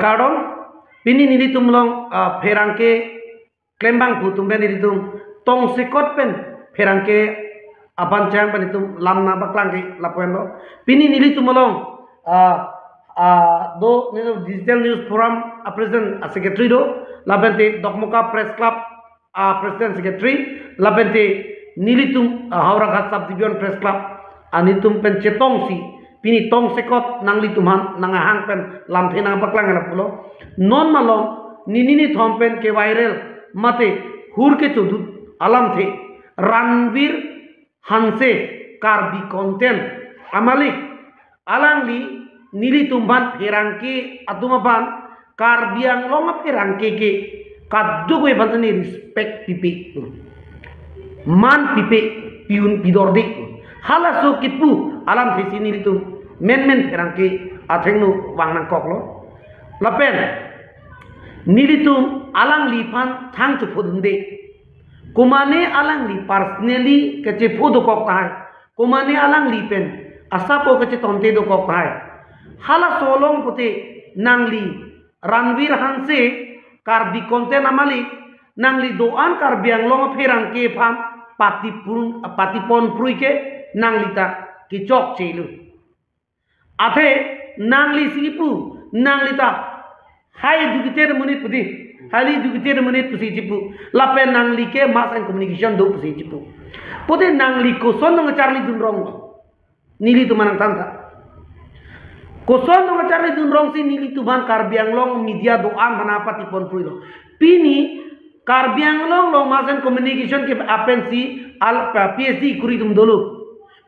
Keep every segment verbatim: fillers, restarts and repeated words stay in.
Kardom, pini nelitum along, ah, pherangke klembang pu atum pen nelitum tongsekot pen pherangke aban chang pen itum lam nangpaklang ke lapu-an lo. Pini nelitum along, ah, ah, do nelitum Digital News Forum a president a secretary do, lapen te Dokmoka Press Club a president secretary, lapen te nelitum, ah, Howraghat Sub Division Press Club a nelitum pen chetongsi pini tongsekot nanglitum aphan nanghang pen lamthe nangpaklang lapu lo. Non malom nini nithom pen ke viral mate hur kechodut alamthe Ranvir Hanse, Karbi content amalik, alangli nelitum aphan pherangke atum aphan Karbi Anglong apherangke ke kadokave aphan ta ne respect pipe, man pipe, pi-un pidorde. Halaso kipu alamthe si nelitum menmen pherangke athengno vang nangkok lo. Lapen nelitum alangliphan thang chephodunde. Komane alangli personally kachepho dokok tahai, komane alangli pen asap o kachetonte dokok tahai. Halaso along pute nangli Ranvir Hanse, Karbi content amalik, nangli do-an Karbi Anglong apherangke aphan patipon, patipon prui ke nangli ta kechokche lo. Athe nangli si kipu, nangli ta highly educated monit pu dei, highly educated monit pusi chipu, lapen nangli ke mass and communication do pusi chipu. Pute nangli koson nangcharlidun rong lo? Nelitum nangthan tha. Koson nangcharlidun rong si nelitum aphan Karbi Anglong media do-an aphan patipon prui lo? Pini Karbi Anglong along mass and communication ke apensi al P H D kuri atum dolo.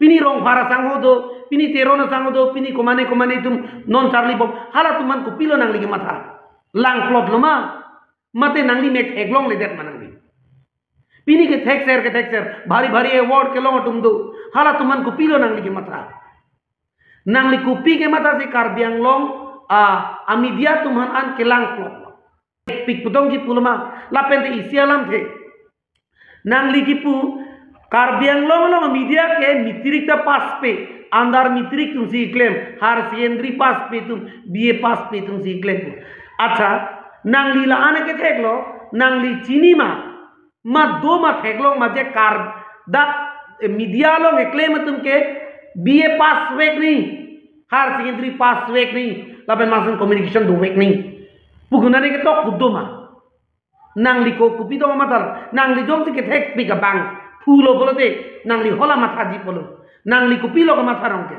Pini Rongphar asangho do, pini Teron asangho do, pini komane komane atum non charlibom. Halatum aphan kopilo nangli kematha? Langplot lo ma? Mate nangli mek theklongledet ma nangli? Pini kethekser kethekser, bhari bhari award kelong atum do. Halatum aphan kopilo nangli kematha? Nangli kopi kematha si Karbi Anglong a, a media atum aphan an kelangplot lo? Pik putong ji pulo ma, lapen te isi alamthe. Nangli kipu, Karbi Anglong along media ke matric ta pass pe, under matric atum si klem, higher secondary pass pe atum, B A pass pe atum si klem pu. Accha, nangli la-an kethek lo, nangli chini ma, ma do ma theklong ma je Kar dak, eh, media along keklem atum ke B A pass vek ni, higher secondary pass vek ni, lapen mass and communication dovek ni pu konane ketok kedo ma? Nangli ko kopi do ma matha? Nangli jongsi kethekpik abang pulo pulote nangli hala mathaji pulo? Nangli kopilo kematha rong ke?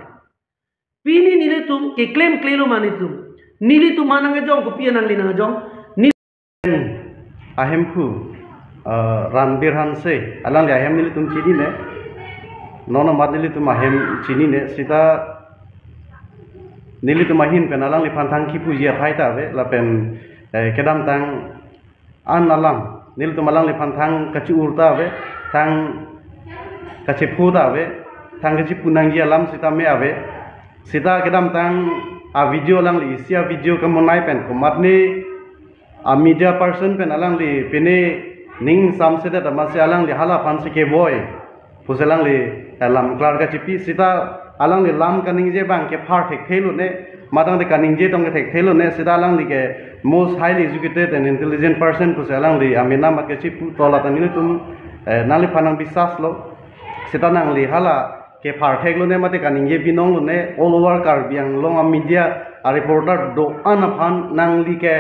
Pini nelitum keklem klelo ma nelitum? Nelitum aphan nangjong kopi nangli nangjong? Ni ahemphu, eh, Ranbir Hanse, alangli ahem nelitum chinine. Nono mat nelitum ahem chinine, seta nelitum ahin pen alangliphan thang kipuji athai ta ave, lapen, eh, kedamtang an alam, nelitum alangliphan thang kachi-ur ta ave, thang kachepho ta ave, thang kachipu nangji alam seta me ave. Seta kedamtang a video alangli, isi a video kamonai pen komatne a media person pen alangli pine ning samsedet amatsi alangli hala aphansi kevoi pusi alangli, eh, lam klar kachipi, seta alangli lam kaningje abang ke phar thekthelo ne, matang de kaningje tong ke thekthelo ne, seta alangli ke most highly educated and intelligent person pusi alangli amena mat kachipu, to lata nelitum, eh, nangliphan nang bisas lo, seta nangli hala ke phar theklo ne mate kaningje binong lo ne, all over Karbi Anglong a media a reporter do-an aphan nangli ke,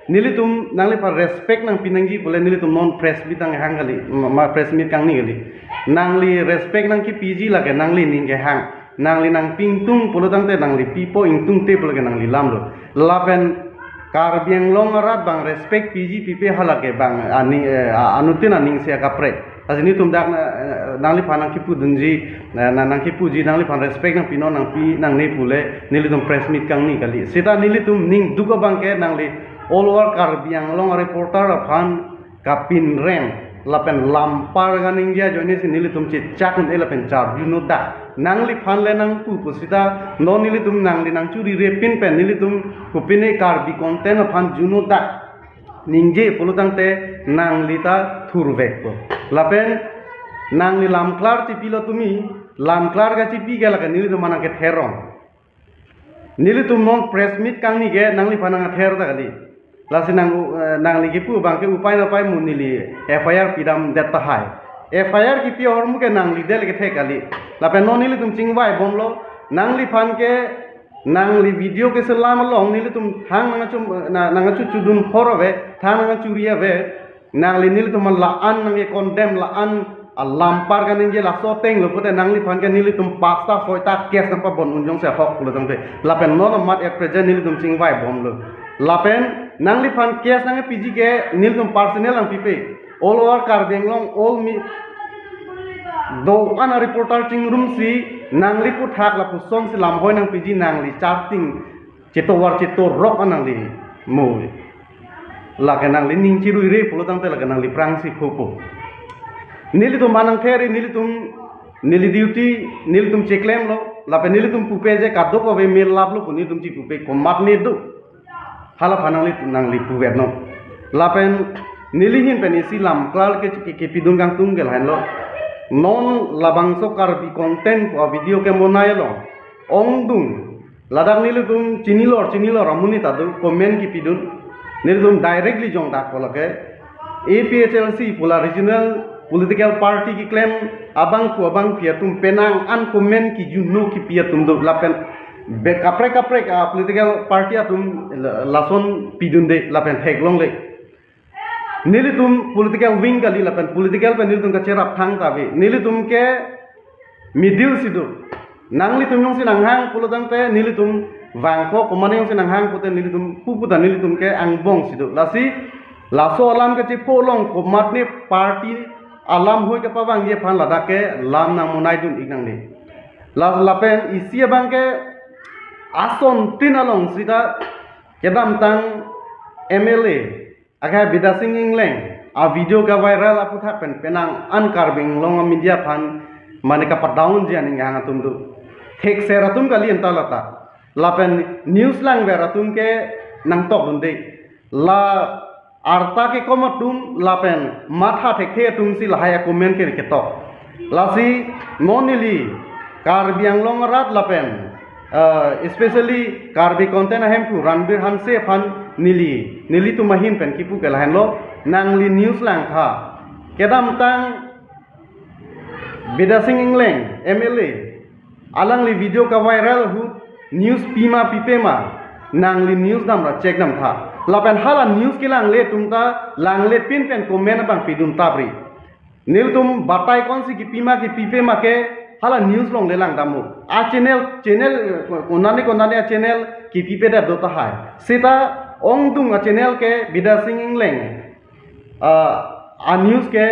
nelitum nangliphan respect nangpi nangji pule nelitum non press meet nanghang kali, ma, ma press meet kangni kali. Nangli respect nangkipiji lake nangli ning kehang. Nangli nangpi ingtung pulo tangte nangli pipo ingtungte pulo ke nangli lam lo. Lapen Karbi Anglong arat abang respect piji pipe hala ke abang ani, eh, a-, anuttin aningse akaprek. Lasi nelitum dak na, eh, nangliphan nangkipudunji, na, na, nangkipuji, nangliphan respect nangpinon nangpi nangne pule nelitum press meet kangni kali. Seta nelitum ning duk abang ke nangli all over Karbi Anglong a reporter aphan kapinrem lapen lampar kaningje ajoine si nelitum chechak un-e lapen charjuno dak. Nangliphan le nangpu pu seta non nelitum nangli nangchuri repin pen nelitum kopine Karbi content aphan juno dak ningje pulo tangte nangli ta thurvekpo. Lapen nangli lam klar chipilo tumi, lam klar kachipi ke lake nelitum aphan nangketherong. Nelitum non press meet kangni ke nangliphan nang ather ta kali. Lasi nang, eh, nangli kipu abang ke upai na pai mo neli F I R pidamdet tahai. F I R kipi ahormu ke nangli del kethek kali. Lapen non nelitum chingvai bomlo, nangliphan ke nangli video keselam along nelitum thang nang achu, na, nang achu chudun phor ave, thang nang achuri ave. Nangli nelitum la-an nang-e condemn, la-an alam par kaningje, laso ateng lo pute nangliphan ke nelitum pasta soita case nang pabon un jongsi ahok pulo tangte. Lapen non amat at present nelitum chingvai bomlo. Lapen nangliphan case nang-e P G ke nelitum personal nangpipe. All over Karbi Anglong, all mi do-an a-reporter chingrumsi nangli puthak lapuson si lamhoi nang P G, nangli charting chetovar chetorok an nangli mo. Lake nangli ning chiruire pulo tangte lake nangli prangsi phopo. Nelitum manang theri, nelitum, neli duty nelitum cheklemlo, lapen nelitum pupe je kadokave mel laplo pu nelitum chipupe komatne do. Hala aphan nangli, nangli puvetnon. Lapen neli ahin pen isi lam klar ke, ke, kepidun kangtung ke lahenlo. Non labangso Karbi content pu a-video ke monai lo. Ongdung ladak nelitum chinilor, chinilor amonit ta do, comment kipidun. Nelitum directly jongdak ko lake A P H L C pu la regional political party keklem abangphu abangphi atum penang an comment kijunno kipi atum do, lapen be kaprek kaprek a-political party atum la-, lason pidunde lapen theklongle. Nelitum political wing kali lapen political pen nelitum kacherap thangta ave. Nelitum ke middle si do. Nanglitum jongsi nanghang pulo tangte nelitum vangpo, komatne jongsi nanghang pute nelitum pupu ta nelitum ke angbong si do. Lasi laso alam kachepho along komatne party alam hoi kepavangji aphan ladak ke lam nangmonaidun ik nangne. Las lapen isi abang ke asontin along sita kedamtang M L A akha Bidya Sing Engleng a-video ke viral aputhak pen penang an Karbi Anglong a-media aphan mane kapadown ji aning hang atum do. Thekser atum kali anta lata. Lapen news langver atum ke nangtokdunde. La arta kekom atum lapen matha thekthe atum si lahai a-comment ke ketok. Lasi non neli Karbi Anglong arat lapen, eh, especially Karbi content ahemphu Ranbir Hanse aphan neli, nelitum ahin pen kipu ke lahenlo, nangli news langtha. Kedamtang Bidya Sing Engleng M L A alangli video ka-viral ahut news pima pipe ma, nangli news damra check damtha. Lapen hala news kelangle atum ta langlepin pen comment abang pidun tapri. Nelitum batai konsi kipima kipipe ma ke hala news longle lang dammo. A-channel, channel, eh, konane konane a-channel kipipedet do tahai. Seta ongdung a-channel ke Bidya Sing Engleng, ah, a-news ke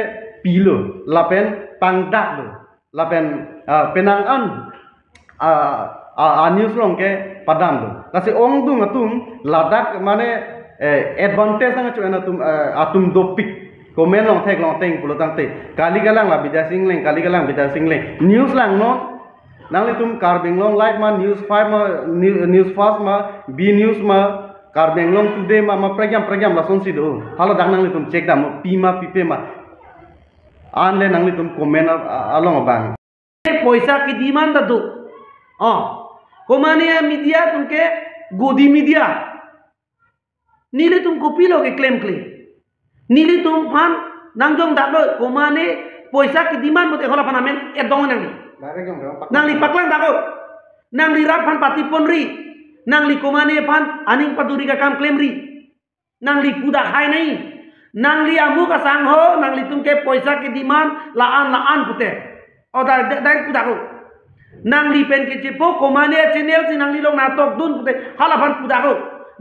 pilo lapen pangdaklo. Lapen, ah, penang an, ah, ah, a-news along ke padamlo. Lasi ongdung atum ladak mane, eh, advantage nangcho-en atum, eh, atum dopik. Comment along theklong ateng pulo tangte. Kali kalang la Bidya Sing Engleng, kali kalang Bidya Sing Engleng. News langnon, nanglitum Karbi Anglong Live ma, News Five ma, New-, News Fast ma, B News ma, Karbi Anglong Today ma, ma prekjam prekjam lasonsi do. Hala dak nanglitum check dammo, pima pipe ma. Anle nanglitum comment a-, a-, along abang. Poisa kedemand ta do. Oh. Komane a-media atum ke godi media. Nelitum kopilo keklemkle. Nelitum aphan nangjongdaklo, komane poisa kedemand pute hala aphan amen edong nangli. Direct jongdaklo. Nangli paklang daklo. Nangli rat aphan patiponri. Nangli komane aphan aning paduri kakam klemri. Nangli pudak hai nai. Nangli amu kasangho, nanglitum ke poisa kedemand, la-an, la-an pute. O da, da, direct pudaklo. Nangli pen kechepo, komane a-channel si nangli along nangtokdun pute, hala aphan pudaklo.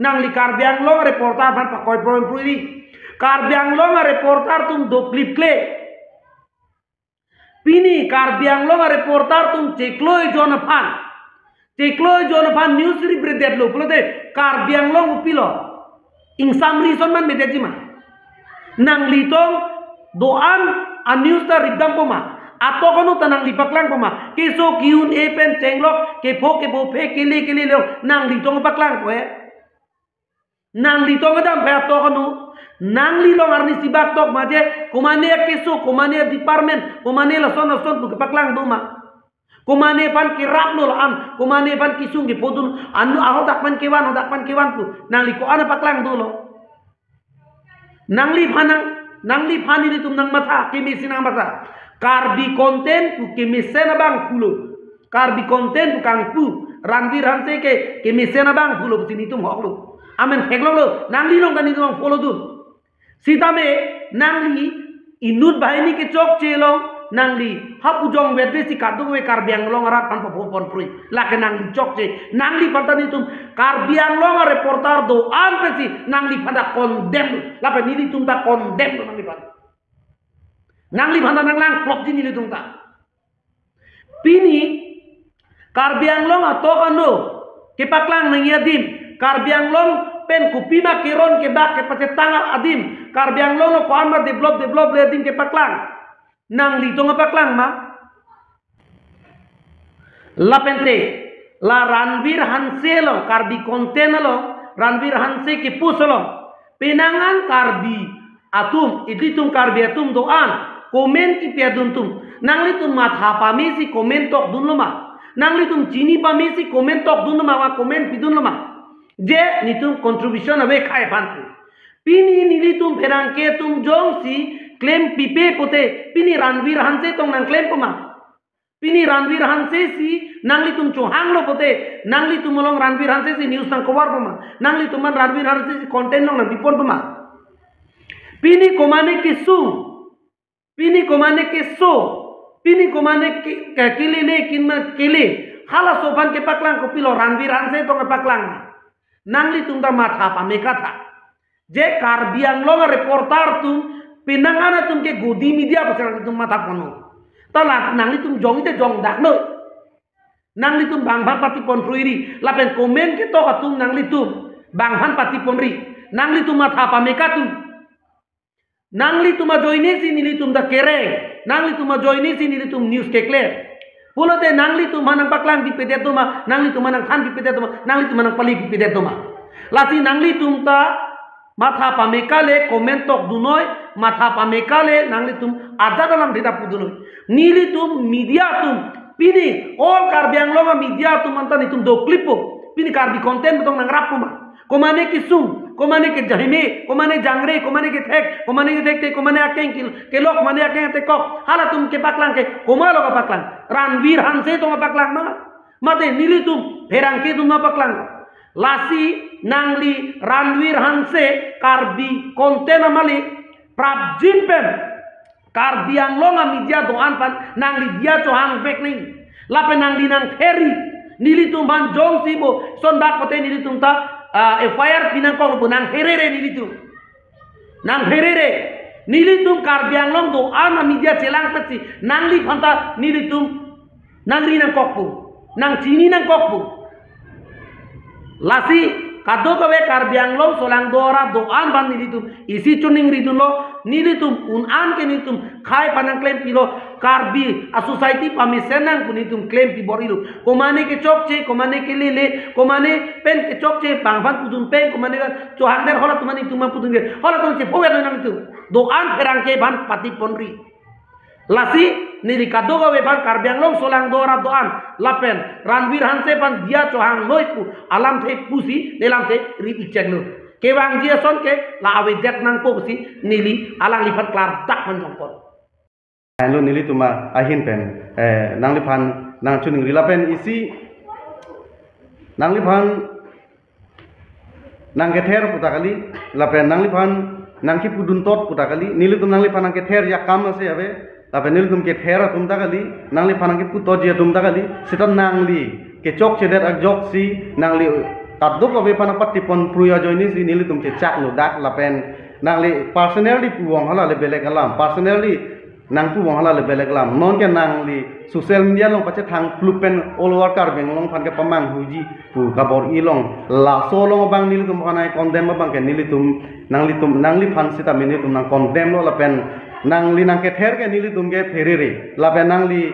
Nangli Karbi Anglong reporter aphan pakoi proem prui. Karbi Anglong reporter atum doklipkle. Pini Karbi Anglong a-reporter atum chiklo ejon aphan, chiklo ejon aphan news rip-redetlo pulote Karbi Anglong kopilo? Ingsamri ason man medetji ma? Nanglitum do-an a-news ta ripdampo ma? Atok anu ta nangli paklangpo ma? Keso ki-un-e pen chenglok, kepho kepho phe kele kele lo nanglitum paklangpo he. Nanglitum kedam phe atok anu. Nangli along arnisi bak tok ma je, komane keso, komane department, komane lason lason pu kepaklang do ma? Komane aphan kerap lo an, komane aphan kesung kepodun, anu ahodak aphan kevan, hodak aphan kevan pu. Nangli ko-an apaklang dolo. Nangliphan nang, nangliphan nelitum nangmatha, kemesen nangmatha. Karbi content pu kemesen abang pulo. Karbi content pu kangpu. Ranveer Hanse ke kemesen abang pulo pusi nelitum hoklo. Amen theklonglo, nangli along ta nelitum follow dun. Sitame nangli inut banghini kechokche along nangli hap ujong vete si kadokave Karbi Anglong arat aphan paphonpon prui. Lake nangli chokche, nangliphan ta nelitum Karbi Anglong a-reporter do-an pensi nangliphan ta condemn lo. Lapen nelitum ta condemn lo nangliphan. Nangliphan ta nanglangplokji nelitum ta. Pini Karbi Anglong atok ano kepaklang nangji adim, Karbi Anglong pen kopima keron kebak kepachetang adim, Karbi Anglong lo ko-an ma develop develop le adim kepaklang. Nanglitum apaklang ma? Lapente la Ranveer Hanse along, Karbi content along, Ranveer Hanse ke-post along, penang an Karbi atum, ilitum Karbi atum do-an comment kipi adun atum, nanglitum matha pame si comment tokdun lo ma? Nanglitum chini pame si comment tokdun lo ma, ma comment pidun lo ma? Je nelitum contribution ave khei aphan pu. Pini nelitum pherangke atum jongsi claim pipe pote, pini Ranveer Hanse tong nangclaimpo ma? Pini Ranveer Hanse si nanglitum chohanglo pote, nanglitum along Ranveer Hanse si news nangcoverpo ma? Nanglitum an Ranveer Hanse si content along nangpiponpo ma? Pini komane kesung, pini komane keso, pini komane ke, ke, kelele, kinma kele, halaso aphan kepaklang kopilo? Ranveer Hanse tong kepaklang. Nanglitum ta matha pame katha. Je Karbi Anglong a-reporter atum, penang an atum ke Godi Media pusi nanglitum matha ponlo. Ta la nanglitum jongte jongdak noi. Nanglitum bang aphan patipon pruiri, lapen comment ketok atum nanglitum bang aphan patipon ri. Nanglitum matha pame katha. Nanglitum ajoine si nelitum ta kereng, nanglitum ajoine si nelitum news keklem. Pulote nanglitum aphan nangpaklang pipedet do ma, nanglitum aphan nangthan pipedet do ma, nanglitum aphan nangpali pipedet do ma? Lasi nanglitum ta matha pame kali, comment tokdun noi, matha pame kali, nanglitum ajat alamthe ta pudun noi. Nelitum media atum, pini all Karbi Anglong a-media atum anta nelitum doklippo, pini Karbi content tong nangrappo ma? Komane kesung, komane kejahime, komane jangre, komane kethek, komane kethekte, komane akeng kel-, kelok, komane akeng tekok, halatum kepaklang ke, komat lo kepaklang? Ranveer Hanse tong kepaklang ma? Mate nelitum pherangke atum ma paklang? Lasi nangli Ranveer Hanse Karbi content amalik, prapjin pen Karbi Anglong a-media do-an aphan nangli diya chohang vek nangji. Lapen nangli nangphere ri. Nelitum aphan jongsi bo sondak pote nelitum ta, ah, F I R pi nangkok lo pu, nangphere ri nelitum. Nangphere ri. Nelitum Karbi Anglong do-an a-media chelangpet si nangliphan ta nelitum nangri nangkok pu, nangchini nangkok pu. Lasi kadokave Karbi Anglong solangdo arat do-an aphan nelitum isi choningri dunlo, nelitum un-an ke nelitum khei aphan nangklempilo, Karbi a-society pamesen nang pu nelitum klempi bor-ilo. Komane kechokche, komane kelele, komane pen kechokche bang aphan pudun pen, komane chohangdet halatum an nelitum aphan pudun ke, halatum chephovet noi nangtum. Do-an pherangke aphan patipon ri. Lasi neli kadokave aphan, Karbi Anglong solangdo arat do-an lapen Ranveer Hanse aphan diya chohang noi pu alamthe pusi neli lamthe ri-icheng lo. Kevangji ason ke la avedet nangpo pusi neli alangliphan klardak manjongpon. Lo nelitum ahin pen, eh, nangliphan nangchoningri lapen isi nangliphan nangkether pu ta kali, lapen nangliphan nangkipuduntot pu ta kali, nelitum nangliphan nangketherji akam ase ave, lapen nelitum kether atum ta kali, nangliphan nangkiputotji atum ta kali, seta nangli kechokchedet ajoksi nangli kadokave aphan patipon prui ajoine si nelitum chechak lo dak, lapen nangli personally puvoiphit hala le belek alam, personally nangpuvoiphit hala le belek alam. Non ke nangli social media along pachethang plup pen all over Karbi Anglong aphan kepamanghuji pu kabor-i along. Laso along abang nelitum aphan nangcondemn abang ke nelitum, nanglitum, nangliphan sitame nelitum nangcondemn lo lapen nangli nangkether ke nelitum ke phere ri. Lapen nangli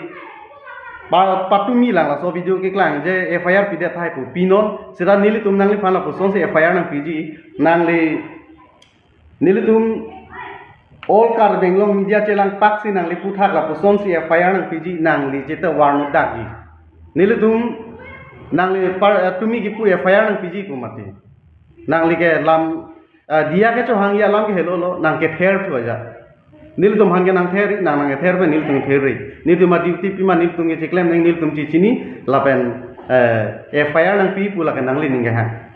pa-, patumi lang laso video keklang je F I R pidet tahai pu pinon, seta nelitum nangliphan lapusonsi F I R nangpiji, nangli nelitum All Karbi Anglong media chelangpaksi nangli puthak lapusonsi F I R nangpiji, nangli chete warnuk dakji. Nelitum nangli par, eh, tumi kipu F I R nangpiji pu mati. Nangli ke lam, eh, diya kechohangji alam ke helolo, nang kether thu aja. Nelitum aphan ke nangther, nang nang kether pen nelitum ther ri. Nelitum a-duty pima nelitum ke chiklem nang nelitum chichini lapen, eh, F I R nangpi pu lake nangli ning kehang.